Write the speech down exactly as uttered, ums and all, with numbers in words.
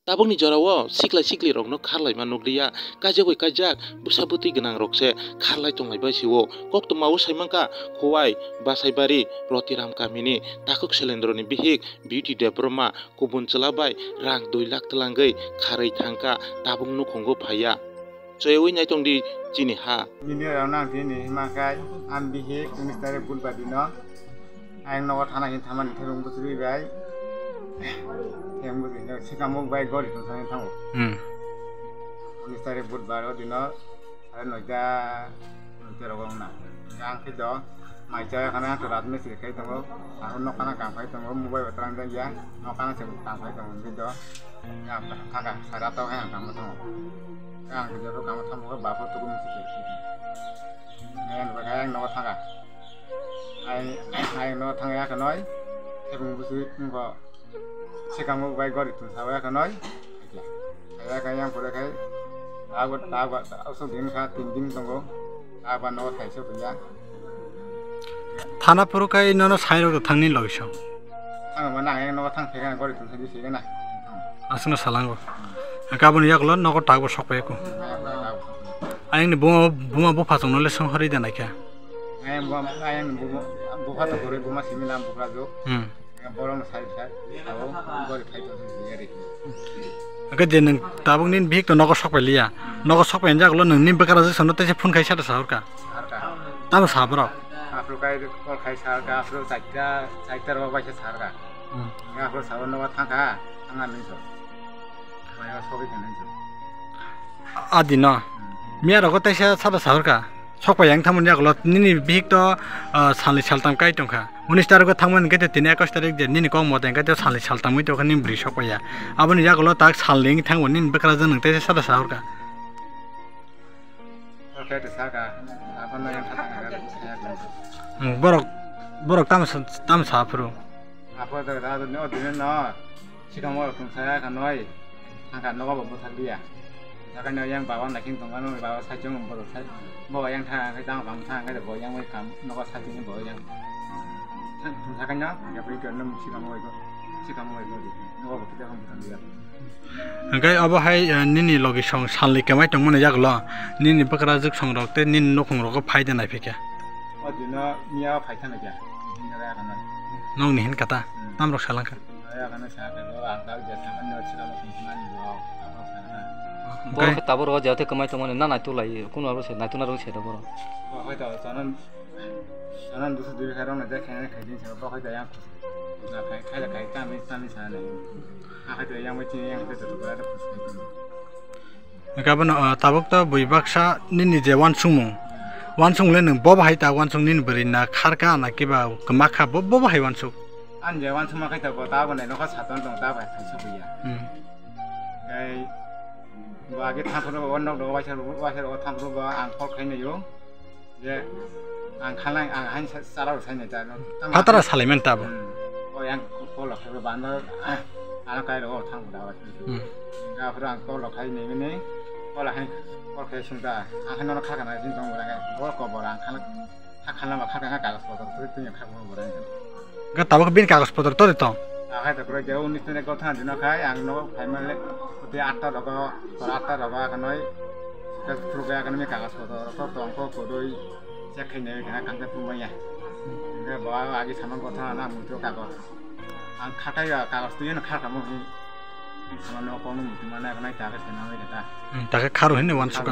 Tabukni jorao sikla siklirokno kharlaima nukliya, kaijagwi kaijak bwsa bwtwi gwnangrokse kharlai tonglaibai sio. Koktwmao saimankha Khowai, Basaibari, Rotiram kamini takhuk Selendroni bihik Beauty Debbarma kubun chwla bai rang dui lakh twlangwi kharwi thangkha, tabuk nukhungo phaiya. Choyawi naitongdi chini ha. Video rok nang tini hima khai, ang bihik unis tarik budbar dino. Ayang nogo thana hin thamani thebung bwswrwi bai. Thebung bwswrwi no sikamuk bai gori tong thani thango. Hmm. Unis tarik budbar o dino sare noita, noita rogo wngna. Ang khe do mai chaya khana ang to rat mistri khai tongo. Ang nok khana kam khai tongo, mobile bo twlang jak ya. Nok khana se kam khai tongo, hwnkhe do. Ang thangkha sare atta o khe ang kamo thango. Ang khe jepho kamo thango khe bapho tuku mistri khai. Ang nogo thangkha. Ai, ai no thang ya kanoi. Thebung busu ko. Sikamo bai gori tun sawa ya kanoi. Ya ka yang pura kai. Abo, abo, oso din kha tin din tongo. Abo no thai so ya. Thana phuru kai nono sai rok thangni logisong. Ang mana yang no thang thega gori tun saji sigi na. Aswkno salango. Kaboni yakulo nogo takbo sokpaiku. Ayangni buma, buma bupha chwngno le songhorwi da naikha. Ayang buma, ayang buma, bupha to gori buma simi nam bukra jo. Hmm. Borok no sai sai. Abo gori khai to sigi ya ri. Aga je nwng tabuk nini bihik to nogo sokpai liya. Nogo sokpai yakulo nwng nini bwkra jwk sono tei se phone khai sa da sahorka. Harka. Tamo sa borok. Afro kai kol khai sahorka, afro chaita, chaita rok bai sa sahorka. Hmm. Nga phuru sabo nogo thangkha, thangna hinwi so. Maya sobi khe hinwi so. Adino. Hmm. Miya rogo teisa sada sahorka. Sokpai yang thamani yakulo nini bihik to, ah, salni saltam kai tongkha. Unis tarik o thangmani khe tini ekus tarik je nini kok mote khe salni saltam wi tongkha nini bwrwi sokpaiya. Aboni yakulo tak salni wngwi thangbo nini bwkra jwk nwng teisa sada sahorka. Oke, de saka. Apa na yang thangkha. Hmm, borok, borok tamo sa, tamo sa phuru. Apo da da no dine no. Sikamo tong saya kanoi. Angka nogo bo bwthak liya. Sakani yang bawa nakin tong ano bawa sai chong borok sai. Bo yang tha kai tang kam tha kai bo yang mai kam nogo sai chong bo yang. Sakani ya bri kan sikamo ego. Sikamo ego di. Nogo bo kita kam bwthak liya. Hwnkhe abo hai, eh, nini logisong salni kwmai tongmani yagulo nini bwkra jwksong rok tei nini nukhung rogo phai de naiphikha. O dino miya phai thangkha. Nokni hin kata. Hmm. Tamrok salangkha. Bo khe tabuk rogo jatwi kwmai tongmani na naituk lai, kunu abo se naituk narwk se da borok. Bo hai da, chana, chana dusu dui khairok na jai khaina khaidin se, bo hai da yang khusi. Na khai, khai da khai, tami, tami sa nai. Ha khai da yang bai chini yang khai da, da khusi khai da. Hwnkhe abono, ah, tabuk to bui baksa nini je uansukmung, uansukmung le nwng bo bahai ta uansuk nini bwrwi na kharka na kiba kwmakha bo, bo bahai uansuk. Ani je uansukma khai ta bo ta bo nai nokha saton tong ta bai khai sukya. Hmm. Tei bo age thampro bo nok do waisa, waisa ro thampro bo ang call khai naio. Je ang khalai ang hain sa-, sala rok sai nai ta no. Phatara salai man ta bo. Hmm. O yang call rok khai bo banda ano kai ro thang da. Hmm. Ga phuru ang call rok khai nai mani. Call hai call khai sung ta. Ang hain no kha kana jin tong bo ra. Call ko bo ra ang khala. Kha khala ma kha kana kagos potor twi twi kha bo ra. Ga tabuk bin kagos potor tori tong. Akhai to kuro je unis tene kotha dino khai ang no khai male. Te atta rogo, tor atta rogo akanoi. Ka phuru ga akanoi kagos potor to tong ko kodoi. Check khai nei kana kangta pumaya. Ga ba agi samang kotha na mutu kagos. Ang khatai ya kagos tu yen kha kamo hi. Samano kono mutu mana akanoi ta ka sana mai kata. Hmm, ta ka kharo hinne wan suka.